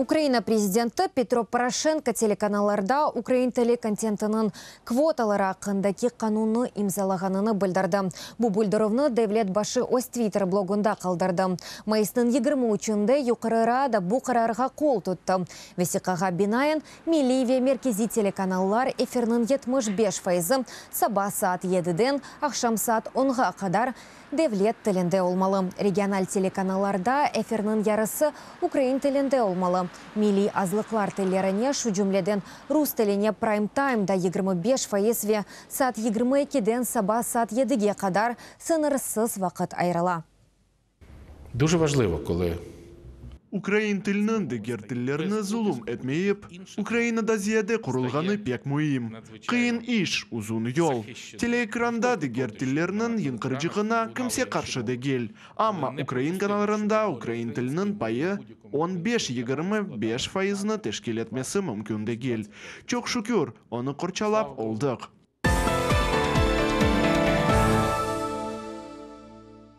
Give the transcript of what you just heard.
Ukraina prezidenti Petro Poroşenko telekanallarda ukrain tili kontentiniñ kvotaları aqqındaki qanunnı imzalağanını bildirdi. Bu bildirüvni devlet başı öz Twitter blogunda qaldırdı. Mayısnıñ 23-ünde Yuqarı Rada bu qararğa qol tuttı. Vesiqağa binaen, milliy ve merkeziy telekanallar efirniñ 75 fayızı saba saat yediden aqşam saat onğa qadar devlet tilinde olmalı. Regional telekanallarda efirniñ yarısı ukrain tilinde olmalı. Milliy azlıqlar tillerine, şu cümleden rus tiline praym-taymda 25% ve saat 22-den saba saat yedige qadar sıñırsız vaqıt ayırıla. Дуже важливо, коли Ukrain tiliniñ diger tillerni zulum etmeyip, Ukrainada ziyade qurulğanı pek müim. Qıyın iş, uzun yol. Teleekranda diger tillerniñ yañğıraycağına kimse qarşı degil. Amma ukrain kanallarında ukrain tiliniñ payı 15-25 fayıznı teşkil etmesi mümkün degil. Çoq şükür, onı qorçalap oldıq.